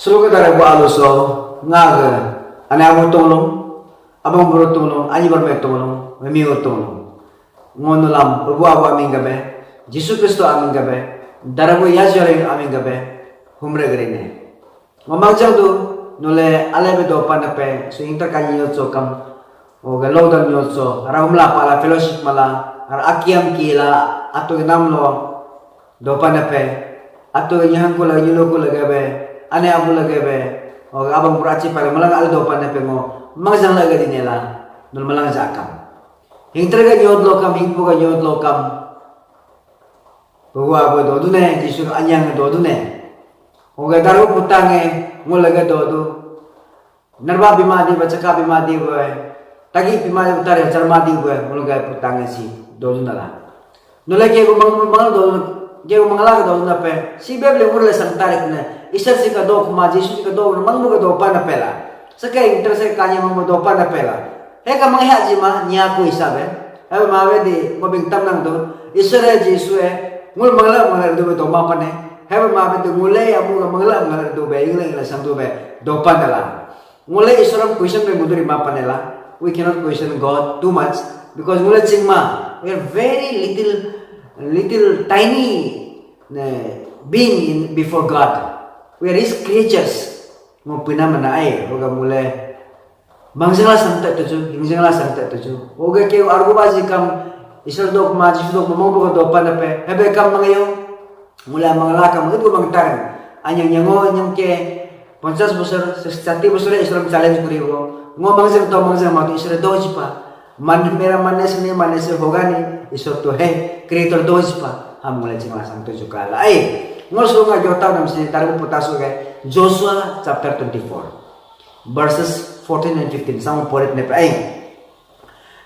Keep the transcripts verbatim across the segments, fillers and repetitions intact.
Sulu ke dara bu alu so, nga ke, ane abu tolong, abang buru tolong, anyi barme tolong, memiu tolong. Ngo nulam, bu abu aming gabe, Jisu Kristo aming gabe, dara bu yajore aming gabe, humre gerine. Ngo mangjang tu, nule ale be dopan ape, su inter kanyi yot so kam, o ga lockdown yot so, ara humla pala fellowship mala, ara akiam kila, atu nam lo, dopan ape, atu nyahang kula, nyulu kula gabe, ane abu la gabe, o abang pura aci pala, malang ale dopan ape ngo, mangjang la gadi nela, nul malang jakam. Hingter ga nyot lo kam, hingpu ga nyot lo kam. Bahwa bo dodu ne, Jisu anyang dodu ne. Oga daru putang e, ngul lega dodu. Narba bima di ba, caka bima di ba, tagi bima di utar ya, carma di ba, ngul ga putang e si dodu nala. Nula ke go mang mang dodu, ke go mangala dodu na pe. Si beb le ngul le sang tarik ne. Isar si ka do kuma, Jisu si ka do mang bu ka do pa na pela. Saka inter se kanya mang bu do pa na pela. He ka mang ha jima nya ko isabe. Hebe mabe di ngobing tamnang tu, Isore Jisu e, ngul mangla mangla dube doma pane. Hebe mabe di ngule amu ga mangla mangla dube, ingle ingle sang dube, dopa dala. Ngule Isoram question be muduri ma pane la. We cannot question God too much because ngule chingma. We are very little, little tiny, ne, being in before God. We are His creatures. Ngo pina mana ai, hoga ngule Mangjengla sangta tuju, hingjengla sangta tuju. Oga ke argu baji kam, Isor dok ma, Jisu dok ma, mong boga dopa na pe, hebe kam mangayo. Mula mangla kam, itu mangtaran. Anyang nyango, anyang ke, ponsas bosor, sati bosor, Isor challenge kuri wo. Ngo mangjeng to, mangjeng ma tu, Isor do jipa. Man mera mane sini, mane se hoga ni, Isor tu hai, creator do jipa. Ham mula jengla sang tuju kala. Ai, ngo sunga jota nam sini, taru putasu ke, Joshua chapter twenty-four. Verses fourteen and fifteen, sama porit ne pe.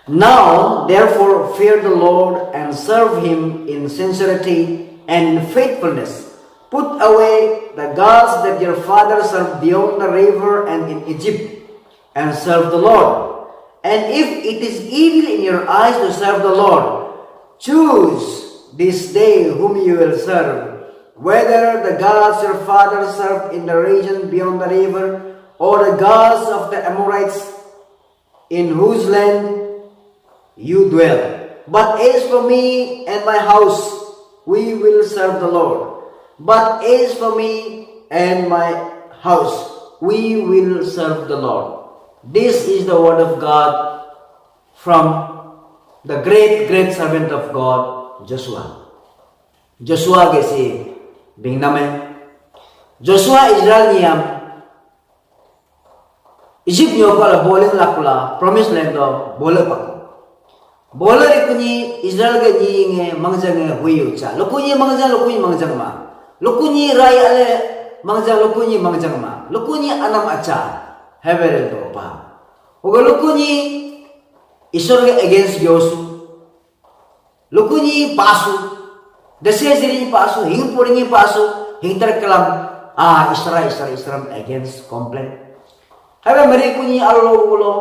Now, therefore, fear the Lord and serve him in sincerity and in faithfulness. Put away the gods that your fathers served beyond the river and in Egypt, and serve the Lord. And if it is evil in your eyes to serve the Lord, choose this day whom you will serve, whether the gods your fathers served in the region beyond the river, or the gods of the Amorites in whose land you dwell. But as for me and my house, we will serve the Lord. But as for me and my house, we will serve the Lord. This is the word of God from the great, great servant of God, Joshua. Joshua gesi bingname. Joshua Israel niam Egypt nyo pala boling lakula promised land do bole paku. Bole rikuni Israel ge nyi inge mangjang nge hui ucha. Lukunyi mangjang, lukunyi mangjang ma. Lukunyi rai ale mangjang, lukunyi mangjang ma. Lukunyi anam acha. Hevel do pa. Oga lukunyi Isor ge against gyosu. Lukunyi pasu, dese jiri pasu, hing purinyi pasu, hing terkelam, ah, Isra, Isra, Isra against complain. Hebe meri kunyi alo ulo,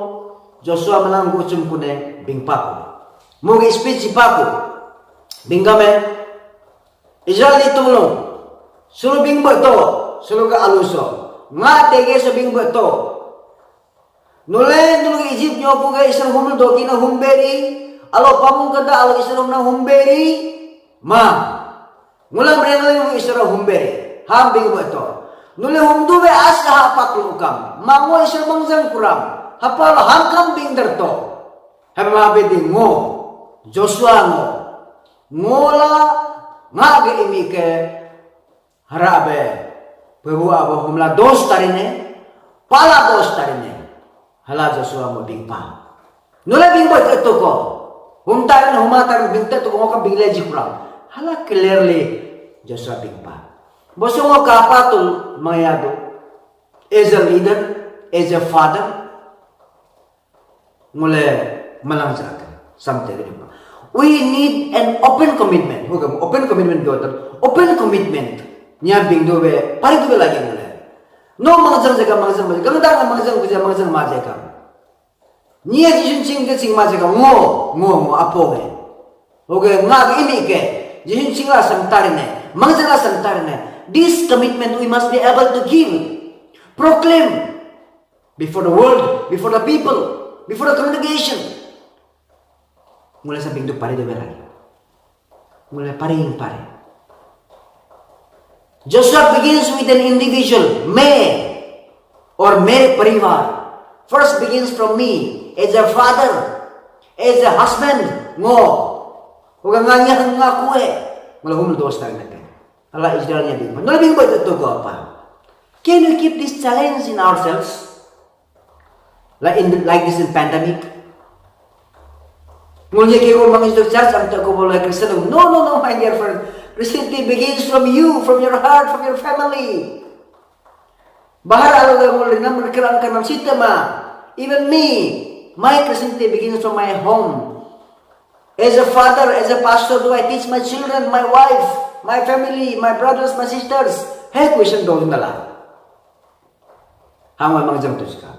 Joshua menang gucum kune bing paku. Mugi speech paku. Bingame, Israel di tulung. Sulu bing beto, sulu ke aluso. Nga tege so bing beto. Nule nulu Egypt nyoku ge Israel humul doki na humberi, alo pamung kata alo Israel na humberi, ma. Ngulam rengle nulu Israel humberi, ham bing beto. Nule humdu be as ha paklu kam, mango Israel mangjang kuram, hapal ham kam bing derto. Hema bedi ngo, Joshua ngo, ngola nga ge imi ke, Hara abe, pebu abo humla dos tarine, pala dos tarine. Hala Joshua mo bingpa. Nula bingpa tetuko. Hum tarin, huma tarin bingte tuko ngoka bingle jikurang. Hala clearly Joshua bingpa. Bosongo kapatul mayado. As a leader, as a father, ngule malang jaka samte gede pa. We need an open commitment. Hoga open commitment do tam. Open commitment. Nya bing do be, pari do be lagi ngule. No mangjang jaka mangjang ma, gangda nga mangjang kuja mangjang ma jaka. Nia jijun ching ke ching ma jaka ngo, ngo, ngo, apo nge. Hoga nga ini ke, jijun ching la sang tarine, mangjang la sang tarine. This commitment we must be able to give. Proclaim before the world, before the people, before the congregation. Mulai sa bingdu pare de berai. Mulai pare yang pare. Joshua begins with an individual, me or mere parivar. First begins from me as a father, as a husband, ngo. Uga nganya ngaku eh. Mulai hum dos tang nake. Allah Israel nya bing. Nol bing ba tu ko apa? Can you keep this challenge in ourselves? Like in like this in pandemic. Ngulje ke ko mangi to church am to ko bola Christian. No, no, no, my dear friend. Christianity begins from you, from your heart, from your family. Bahar alo ga ngul rinam kerang kanam sitama. Even me, my Christianity begins from my home. As a father, as a pastor, do I teach my children, my wife, my family, my brothers, my sisters? Hey, question do nala. Hang mang jang tuska.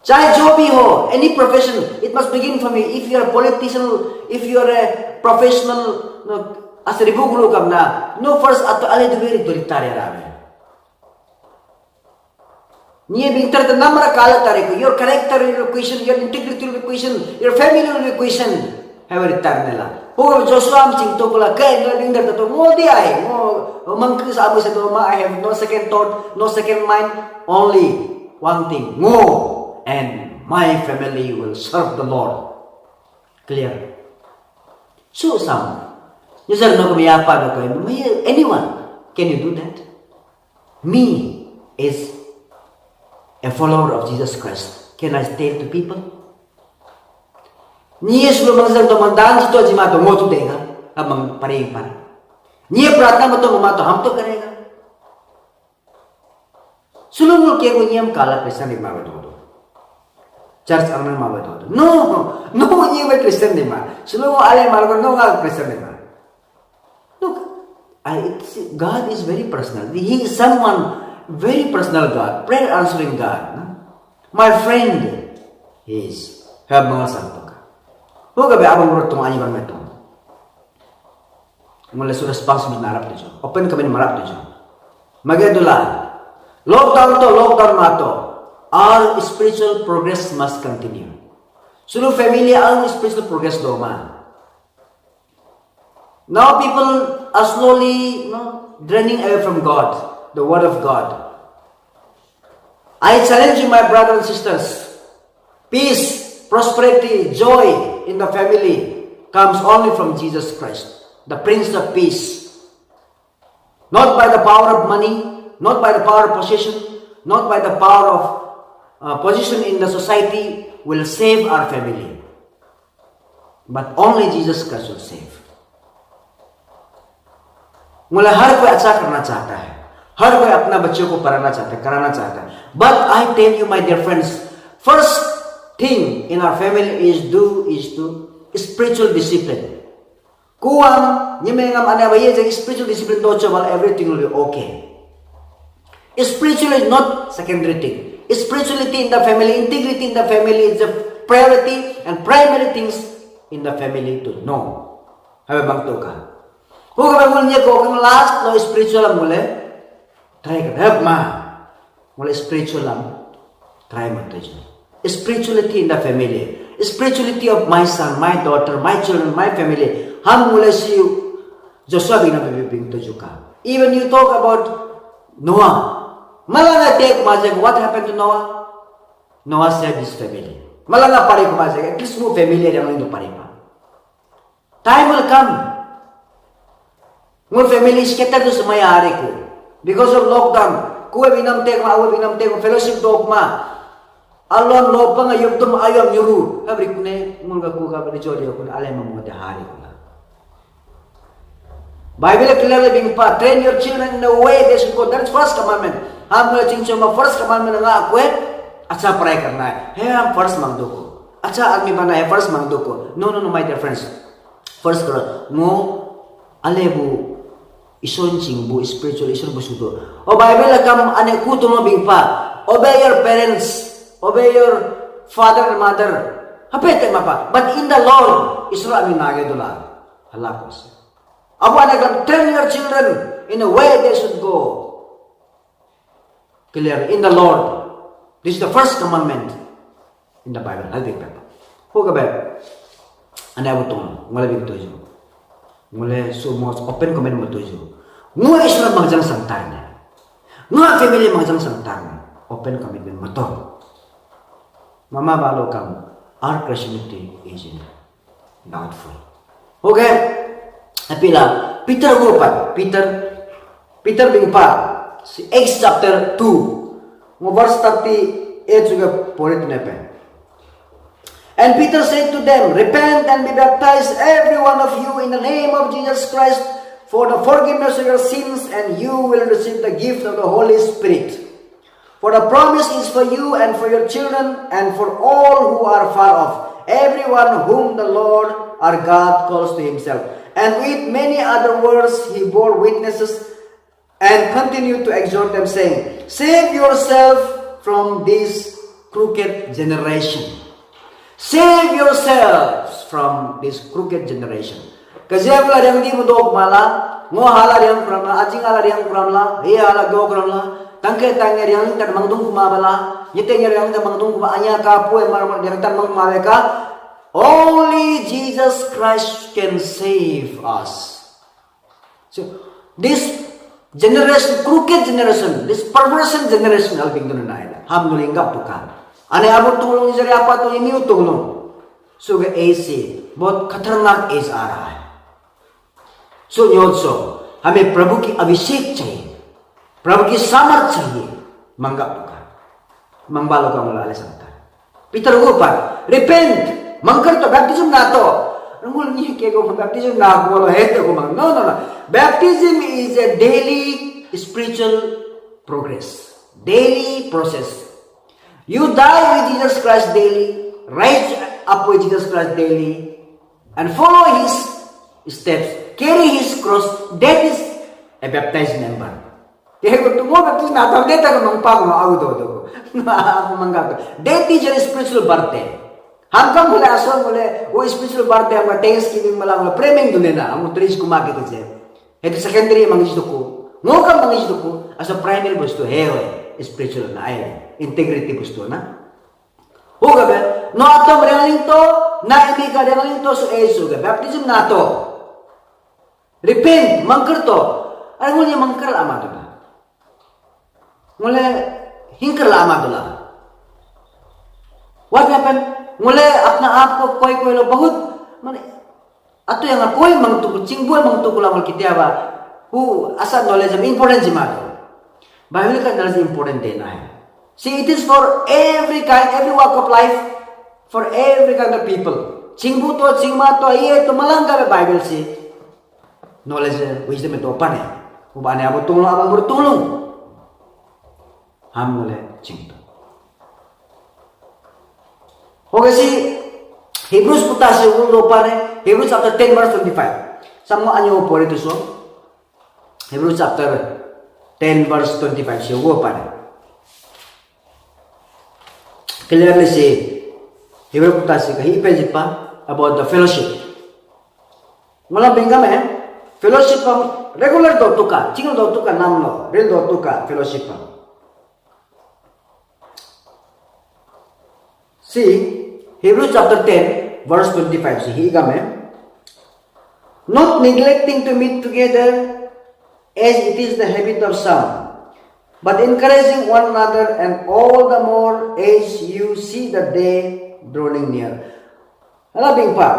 Chai jo bhi ho, any profession, it must begin from you. If you are a politician, if you are a professional, no, as a ribu guru kamna, no first at ale duberi duri tare rame. Niye bintar the number kala tare ko, your character will be question, your integrity will be question, your family will be question. Have a return nela. Ho Joshua am ching to kula kai no bintar to mo di ai mo mangkris abu se to ma, I have no second thought, no second mind, only one thing. Ngo and my family will serve the Lord. Clear. So some. Nyesar no kami apa no kami. Anyone, can you do that? Me is a follower of Jesus Christ. Can I tell to people? Niye sulu mangzang to mandan jito jima to ngotu dega. Amang paring par. Niye pratna mato mama to ham to karega. Sulungul ke ko nyam kala Christian di mawa dodo. Church ang mawa dodo. No, no nyam Christian di ma. Sulungul ale malgo no ngal Christian di ma. Look, I, it's, God is very personal. He is someone very personal God, prayer answering God. No? My friend, He is. Have mga santo ka. Huwag ka ba abang urut tong ani bang meto. Ngule su responsible narap tujo. Open kami marap tujo. Magedula. Lockdown to lockdown mato. Our spiritual progress must continue. Sulu family our spiritual progress doma. Now people are slowly, you know, draining away from God, the word of God. I challenge you, my brothers and sisters. Peace, prosperity, joy in the family comes only from Jesus Christ, the Prince of Peace. Not by the power of money, not by the power of possession, not by the power of uh, position in the society will save our family. But only Jesus Christ will save. मुझे हर कोई अच्छा करना चाहता है, हर कोई अपना बच्चों को पढ़ाना चाहता है, कराना चाहता है। But I tell you, my dear friends, first thing in our family is do is to spiritual discipline. Kuam, nyemengam ane abaye je spiritual discipline to chobal, everything will be okay. Spiritual is not secondary thing. Spirituality in the family, integrity in the family is the priority and primary things in the family to know. Habe bang to ka. Hu ka bang mulnya ko kan last lo spiritual mule. Try ka heb ma. Mule spiritual am try matuju. Spirituality in the family. Spirituality of my son, my daughter, my children, my family. Ham mule si Joshua bina bing tuju ka. Even you talk about Noah. Malanga take majek, what happened to Noah? Noah saved his family. Malanga pare ko majek, at least mo family yang itu pare pa. Time will come. Ngur family scatter tu semaya hari ku. Because of lockdown. Kue binam tek ma, awe binam tek ma, fellowship dok ma. Alon lopang ayum tum ayam nyuru. Habri kune ngur ga ku ga beri jodi kun ale mamu de hari ku. Bible clearly bing pa, train your children in the way they should go. That is first commandment. Ham mula ching choma first commandment nga kue. Acha pray karna hai. He ham first mang doko. Acha aadmi bana hai, first mang doko. No, no, no, my dear friends. First karo ngo alebu ison ching bu spiritual ison bu sudo. O Bible akam ane ku tumo bing pa. Obey your parents, obey your father and mother. Hape te mapa. But in the Lord, isra ami nage dola. Halakos. Abu ane kam train your children in a way they should go. clear in the Lord. This is the first commandment in the Bible. Hal bing papa. Ho ka ba. Ane abu tong. Ngule bing tuju. Ngule so most open commandment tuju. Ngule Islam mangjang sangtar ne. Ngule family mangjang sangtar ne. Open commitment mato. Mama balo kam. Our Christianity is in doubtful. Okay. Apila Peter go pa. Peter Peter bing pa. Si Acts chapter two. Ngo verse thirty-eight juga porit nepe. And Peter said to them, "Repent and be baptized, every one of you, in the name of Jesus Christ, for the forgiveness of your sins, and you will receive the gift of the Holy Spirit. For the promise is for you and for your children and for all who are far off, everyone whom the Lord our God calls to himself." And with many other words he bore witnesses and continued to exhort them, saying, "Save yourself from this crooked generation." Save yourselves from this crooked generation. Kajia bala riang di budok mala, ngo hala riang pramla, ajing hala riang pramla, he hala go pramla, tangke tangke riang tan mangdung kuma bala, nyete riang tan mangdung kuma anya ka pue mar mar riang tan mang maweka. Only Jesus Christ can save us. So, this generation, crooked generation, this perversion generation, hal bing dunu nai. Ham nulinga puka. Ane abu tulung jari apa tu ini tulung. So, ke ऐसे बहुत खतरनाक age आ रहा है. So, nyo so, हमें प्रभु की अभिषेक चाहिए, प्रभु की सामर्थ चाहिए. Mangga puka. Mangbalo ka mula ale santa. Peter go pa, "Repent, mangkar to, baptism na to." Rungul ni ke go baptism na go lo he to go mang. No, no, no. Baptism is a daily spiritual progress, daily process. You die with Jesus Christ daily, rise up with Jesus Christ daily, and follow his steps, carry his cross. That is a baptized member. Kaya ko tumo baptism na tam deta ko mangpa ko au do do ko. Aku mangga ko. That is your spiritual birthday. Ham kam mule aso mule o spiritual birthday ham thanksgiving mala mule framing dune na. Ham tris kuma ke je. Itu secondary mangi duku. Ngo kam mangi duku. Asa primary bostu he we. Spiritual na ai. Integrity bostu na. Ho ga be. No atom riangling to. Na imi ka riangling to so e so ga. Baptism na to. Repent, mangkar to. Are ngule mangkar ama dula. Ngule hingkar la ama dula. What happened? Ngule apna aap ko koi koi lo bahut, mane, atu yang koi mangtu, chingbu mangtu kula ngul kitia ba. Hu asa knowledge am important jima to. Bible ka knowledge important dena hai. See, it is for every kind, every walk of life, for every kind of people. Chingbu to, chingma to, ye to malang ka Bible si. Knowledge, wisdom itu apa nih? Ubah nih abu tulung, abang bertulung. Ham ngule chingtu. Okay, si Hebrews puta si ulu apa nih? Hebrews chapter ten verse twenty-five. Sama anyo pori tu so. Hebrews chapter ten verse twenty-five si ulu apa nih? Clearly si Hebrew puta si kahi pe jipa about the fellowship. Ngula bingam eh, fellowship am regular do tuka, chingl do tuka nam lo, ril do tuka fellowship am. See, Hebrews chapter ten, verse twenty-five si hi igam eh. Not neglecting to meet together as it is the habit of some, but encouraging one another, and all the more as you see the day drawing near. Hala bingpa,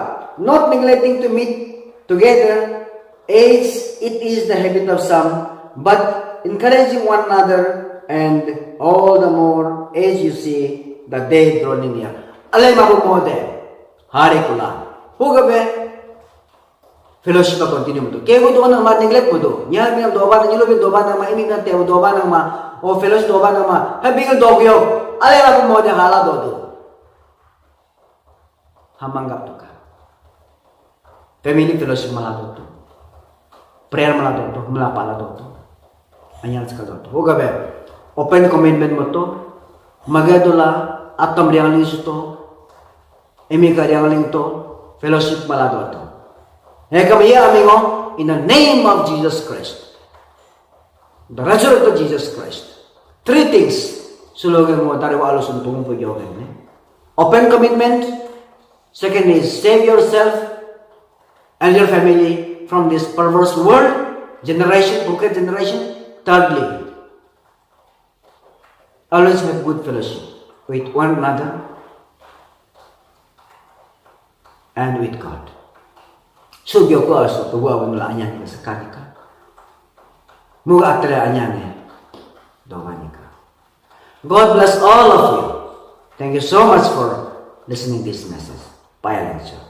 not neglecting to meet together as it is the habit of some, but encouraging one another, and all the more as you see the day drawing near. Alai mabu mode, hari kula. Hugabe fellowship a continue mutu. Kegu do nang ma neglect mutu. Nya mi doba nang, nyilu mi doba nang ma, imi na te doba nang ma, o fellowship doba nang ma. Habing dogyo. Alai mabu mode hala do tu. Hamanggap tuka. Family fellowship mala dotu. Prayer mala dotu, mala pala dotu. Anyal sekal dotu. Hoga be open commitment moto. Magadula atom riang ling suto. Emi ka riang ling to. Fellowship mala dotu. Heka iya amingo in the name of Jesus Christ. The resurrected Jesus Christ. Three things. Suloge ngo tari wa alusun tungu pu yogen ne. Open commitment. Second is save yourself and your family from this perverse world, generation, crooked generation. Thirdly, always have good fellowship with one another and with God. Subyo ko aso tu wa wala anyan ke sakanika. Muga atre anyan ne doganika. God bless all of you. Thank you so much for listening this message. Bye, lecture.